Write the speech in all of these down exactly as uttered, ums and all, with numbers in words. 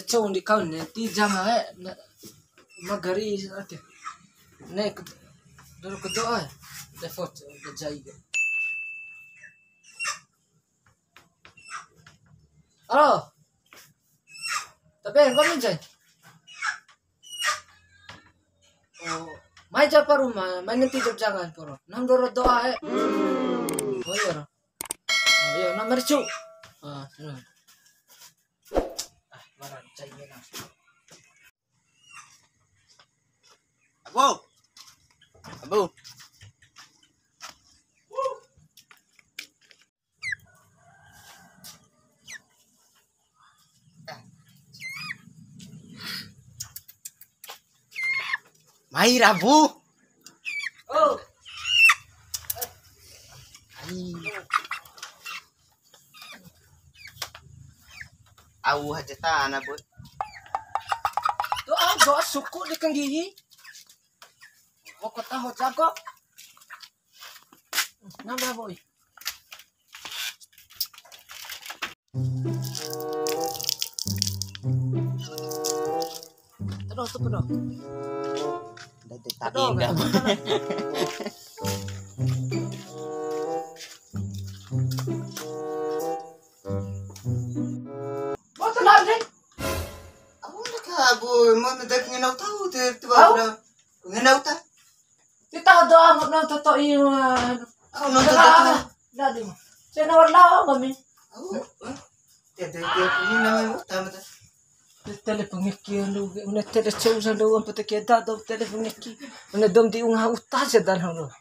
Cau ndi kau ne, ti janga e, na, magari ake. Ne, ke, doro ke doa e. Telepon, ke jai ke. Halo. Tapi engkau min jai. Oh, mai japa ruma, mai nanti jap jangan poro. Nang doro doa e. Oh iya, ro. Oh iya, nomor cu. Ah, senang. Ah, marah, cai menang. Abu. Abu. Mai ra, Abu. Oh. Ai. Au aja tana, Boy. Doa, doa suku di kenggihi. Mau kota ho jago. Nambah, Boy. Terus, terus. Ndai te tadi ndak. Boto lande. Aku ndak kabur, mau minta ngena tahu te tu. Au? Ngena uta. Kita doa mau nonton to iman. Aku nonton to. Dadi. Saya nawar lawa kami. Aku. Tete ke ini nama uta mata. Tele pengeki ando, una tele cau sando, ampa te keda do tele pengeki. Una dou di unga uta sedan halo.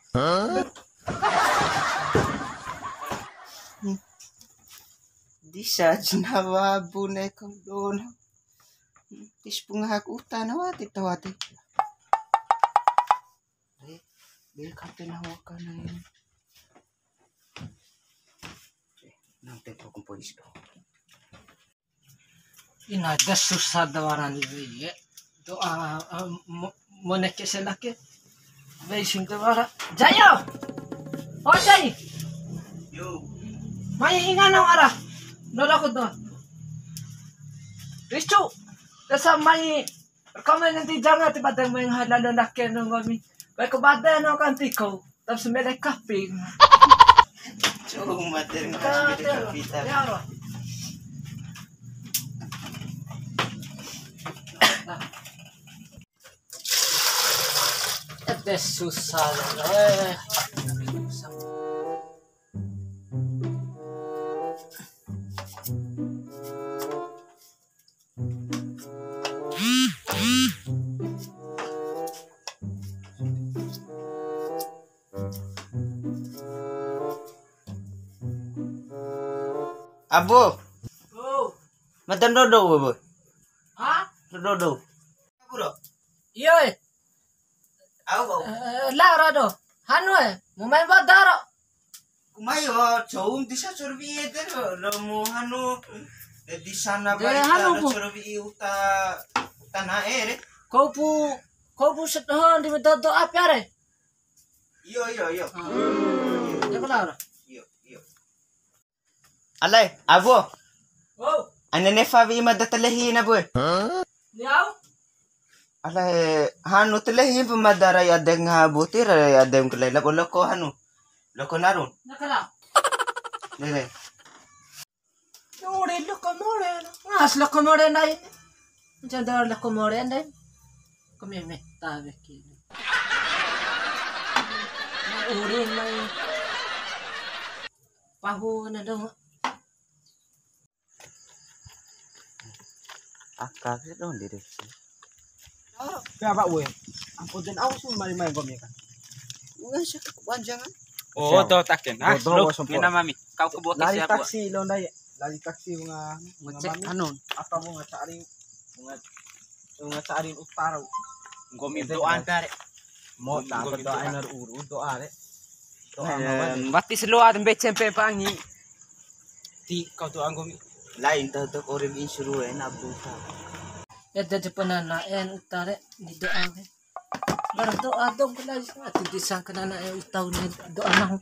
Disa jinawa bune kondona. Tis punga hak uta na wati tawati. Be, be kate na waka na ini. Nang tempo kompois do. Ina de susah da warani ye. Doa, ah, mo-, moneke selake. Wei sing te wara. Jayo. O Jai. Yo. Mai inga na wara. Dola ko do. Ricu. Desa mai. Kau mai nanti jangan tiba-tiba main halal lake nunggu mi. Baik ke badan no kan tiko. Tapi semele kaping. Cuma terima kasih dari kita. Ya Allah. Ede susah, eh. Abu. Oh. Mada dodo, Abu. Hah? Dodo. Abu, ro. Iya, eh. Au, au. Eh, la ra do. Hanu, eh, mu mai ba daro. Ku mai o, cou disa corbi ede ro, lo mu hanu, eh, di sana ba ita hanu ro ku. Corbi uta, uta na ere. Kau pu, kau pu set ho di dodo api are. Iyo, iyo, iyo. Ah. Iyo, iyo. Ya, benar. Iyo, iyo. Alai, Abu. Oh. Ane nefa wi mada telehi na, Bu. Ni au? Alai, hanu telehi pu mada rai adeng ha buti rai adeng kelai labo loko hanu. Loko narun. Nakala. Nere. Ore loko more. Ngas loko more nai. Janda loko more nai. Kome me ta veki. Ore mai. Pahu na do. Aka ke dong diri. Pe apa we? Ampun den au sih mari main gom ya kan. Enggak sih kepanjangan. Oh, siap. Doho taken. Ah, doho, lo, sempur. Mina mami. Kau ke bokis. Lari ya, Bu. Taksi lo ndai. Lari taksi bunga. Ngecek mami. Anu. Apa bunga cari? Bunga, bunga cari utara. Nggomi doa antare. Mo tak doa enar uru doa re. Doa mawar. Wati selo ade mbecen pe pangi. Ti kau doa nggomi. Lain tau tau kore mi suruh enak buka. Ede jepenana en utare di doa ke. Berdoa dong kena ati disangkana en utau ni doa nang.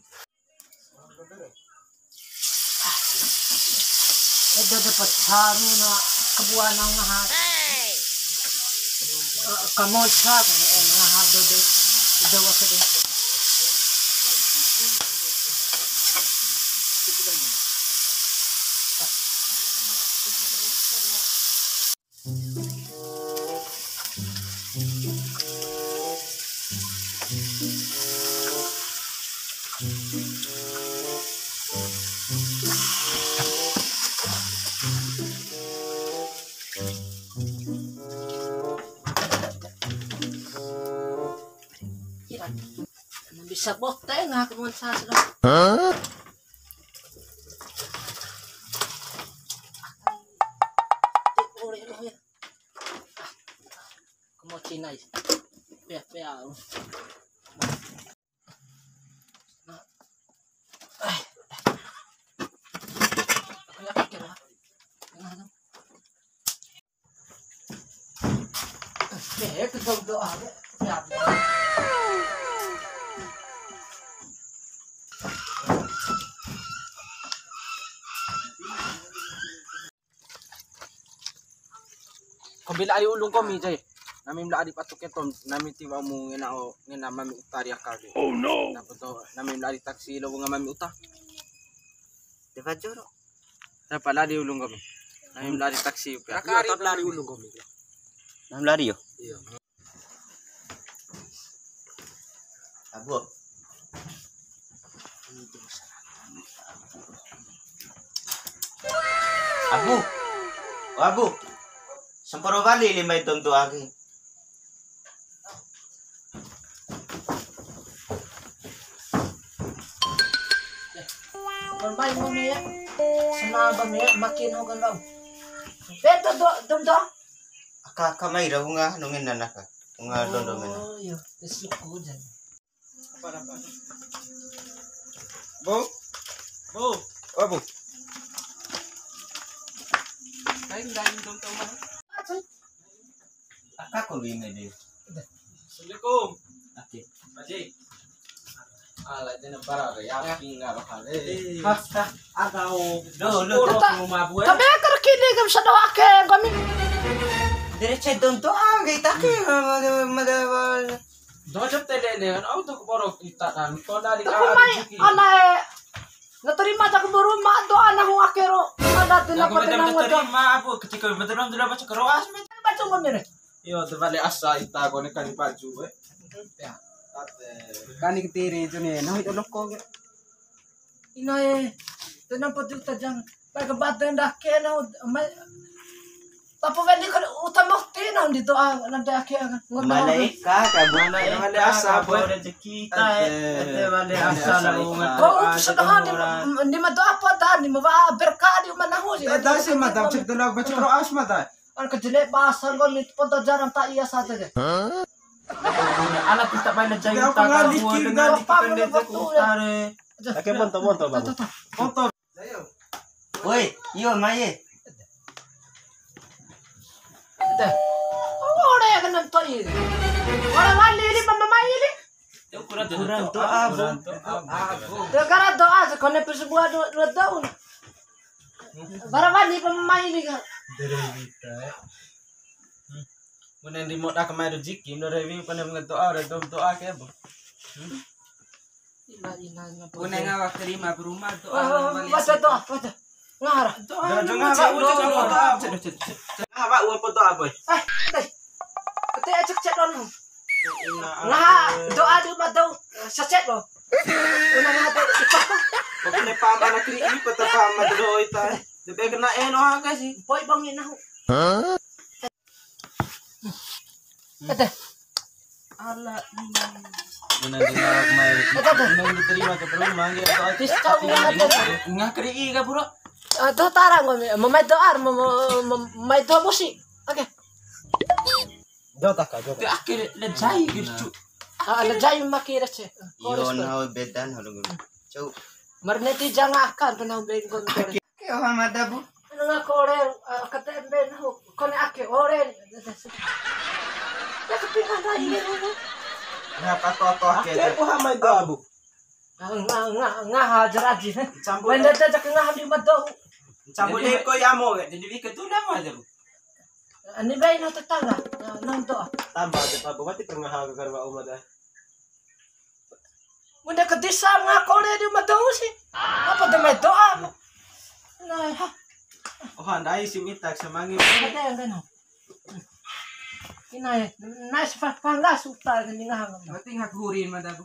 Ede dapat haru na. Kabua na ngaha. Kamonca ko ngaha dou dou ake de. Bisa bote ngaha kamonca sudah. Hah? Kamonca nai. Pea, pea. Kombi la ari ulu nggomi, Jai. Nami ma la ari patu keto, nami tiwa'u mu ngena o, ngena mami uta ri aka ke. Oh no. Nami ma la ari taksi lo wunga mami uta. De wajo ro. Dapa la ari ulu nggomi. Nami ma la ari taksi uka. Raka ari la ari ulu nggomi. Nami la ari yo. Iya. Abu. Abu. O Abu. Samporo wali li mai tonto ake. Kon pai ngone ya. Sana ba me makin ho kan bau. Beto do dom do. Aka aka mai ra wunga nungin nanaka. Wunga dondo mena. Oh iya, kesuku jan. Apa apa? Bu. Bu. Oh, Bu. Lain lain dong teman. Aka ko wime de. Assalamualaikum. Oke. Pak Ji. Ala jana para ya pinga bahale. Hah, hah, ada o. Do, do. Rumah bu. Tapi akar kini kam sadawake kami. Dere cedon to angge take. Mada, mada. Dojo tele ne, au tu borok ita kan. Tola di. Tapi mai, anae. Na terima tak buru ma doa nahu akero. Ada tu na pate na ngoto. Terima aku ketika betul dulu baca keroas. Baca ngomere. Yo, te bale asa ita kone kali baju e. Ya. Kani ketiri itu ne, nahu itu loko ke. Inae, tenang patu tajang. Pakai batu yang dah kena, mai. Tapi kan di kan utama tino di doa nanti akhir. Malaika kabun, malaika kabun rezeki ta. Ede wale asa. Kau utusan doa di ma doa apa ta, di ma berkah di ma nahu si. Ada si madam cek dulu baca Quran semata. Kan kejele pasar kau ni pun jarang tak iya saja deh. Anak kita main aja kita kan. Oke, bonto, bonto, Bang. Bonto. Woi, iyo, mai e. Ore kena to'i. Ora wali ni mama mai ni. Kurang doa, Bu. Doa, Bu. Doa, doa, sekone tu sebuah dua, dua tahun. Bara wali mama mai ni ka. Bune ndi moda kamae rezeki, ndo rewi kone doa, re dom doa ke, Bu. Ina, ina, ina. Bune ngawa terima berumah doa. Baca doa, baca. Ngara. Doa, doa, doa. Ngawa uang foto apa? Eh, dai. Kete cek cek don. Nah, doa di rumah dau. Sacet lo. Una ngaha doa. Pokoknya paham anak kiri ini, peta paham anak doa itu. Debe kena eno haka sih. Boy bangi nahu. Hah? Ede. Ala ini. Benar, benar, mai. Ede, ede. Benar, diterima ke perlu manggil atau Tis, kau nggak ada. Ngakri iga, Bro. Ah, doa tara nggomi, mamai doa, mamai doa musi. Oke. Doa taka, doa taka. Akhir lejai gitu. Ah, lejai maki rece. Iyo, nau bedan halo nggomi. Cau. Marneti janga akan pernah bengkon. Ke oha mada, Bu? Nunga kore, eh, K T M B nahu, kone ake ore. Ya, tapi kan tadi ya, Bu. Ngapa toto ake? Ake oha mada, Bu. Nga, nga, nga, ngaha aja lagi. Campur. Wenda aja ke ngaha di mado. Campur. Jadi, eko ya mau, ya? Jadi, bikin tuh nama aja, Bu. Ani bae na tetangga, na, nang doa. Tambah aja, tambah mati pernah aku karwa uma dah. Bunda kedisa ngakore di uma dou si. Apa de mai doa? Nah, ha. Oh, andai si mita semangi. Ada yang kena. Ina e, nais fa-, fangga suta ni ngaha. Berarti ngaku hurin mada aku.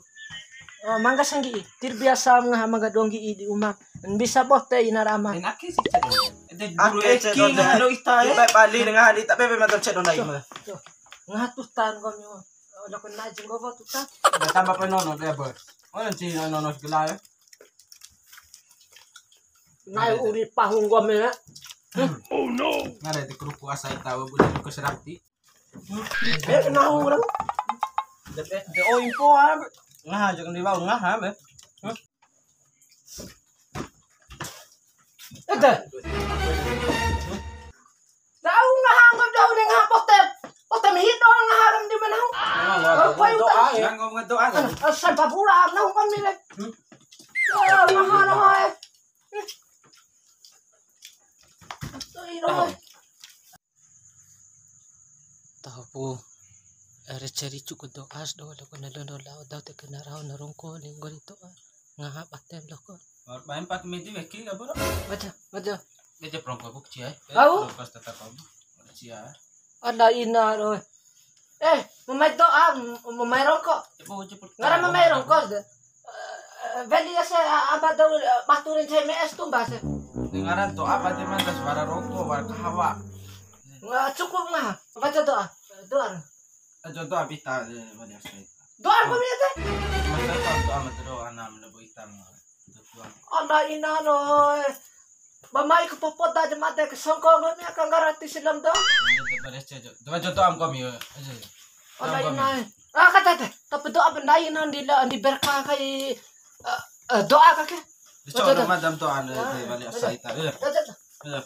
Oh, mangga sanggi, tir biasa ngaha mangga donggi di uma. Bisa bote ina rama. Enak sih, Cek. Ede guru Ake, Cek, eki Dode. Ngaha do ita, e. Ibai bali dengan ita bebe mata Cek Dode. Tuh, tuh. Ngaha tutan kau nyo. Udah kena jenggo tutan. Udah tambah pe nono deh, Bos. Oh, yang sih nono segala ya. Nai uri pahu nggomi na. Ngare te keruku asa ita wa budi ke serati. Eh, nahu orang. De, de, oh, info ah. Ngaha jangan dibawa ngaha, be. Ede. Dahu ngaha, anggap dahu ni ngaha pote. Pote mi hido ngaha ram di mana? Ngaha, oh, ngaha, koi doa, utai. Ya, ngaha, ngaha doa, kan? Ah, ah, sampai pura, nahu kan ni le. Hmm. Ya, ngaha, ngaha, eh. Tahu. Tahu pu. Are cari cukup doa, doa, doa, kena doa, doa, doa, te kena rau, na rongko, ni nggori doa. Ngaha paten loko. Bae empat midi weki ka boro. Baca, baca. Dia je prongko buk cia. Au. Pas tetap kamu. Cia. Ada ina doh. Eh, mamai doa, mamai rongko. Cepu, cepu. Ngara mamai rongko de. Eh, weli ese aba dou, eh, baturin C M S tumba se. Ngaran doa apa te manta suara rongko, wara kahawa. Wah, cukup ngaha. Baca doa. Doa. Ajo doa bita, eh, wali asai. Doa ko bita? Masa doa, doa mata doa, ana mena bo ita. Ada ina no. Ba mai ke popot aja mate ke songko nggomi aka nggara ti silam doa. Doa jo doa am komi. Ada ina. Ah, kata te. Tapi doa bendai nan di la, di berkah kai, eh, eh, doa kake. Dicoba madam doa ne, wali asai ta. Iya. Iya.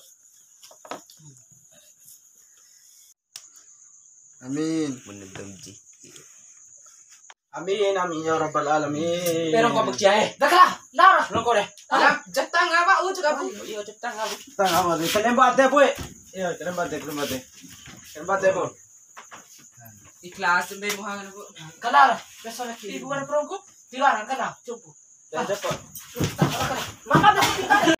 Amin. Menentum ji. Amin, amin ya rabbal alamin. Pero kau percaya? Dah kalah, dah. Rongko deh. Ah, jatang apa? Ucuk apa? Iya, jatang apa? Jatang apa? Kalemba ade, boy. Iya, kalemba ade, kalemba ade. Kalemba ade, boy. Ikhlas, sampai muha, Bu. Kalah, besok lagi. Di luar perongko? Di luar, kalah, cukup. Dah, cepat. Makan dah, tinggal.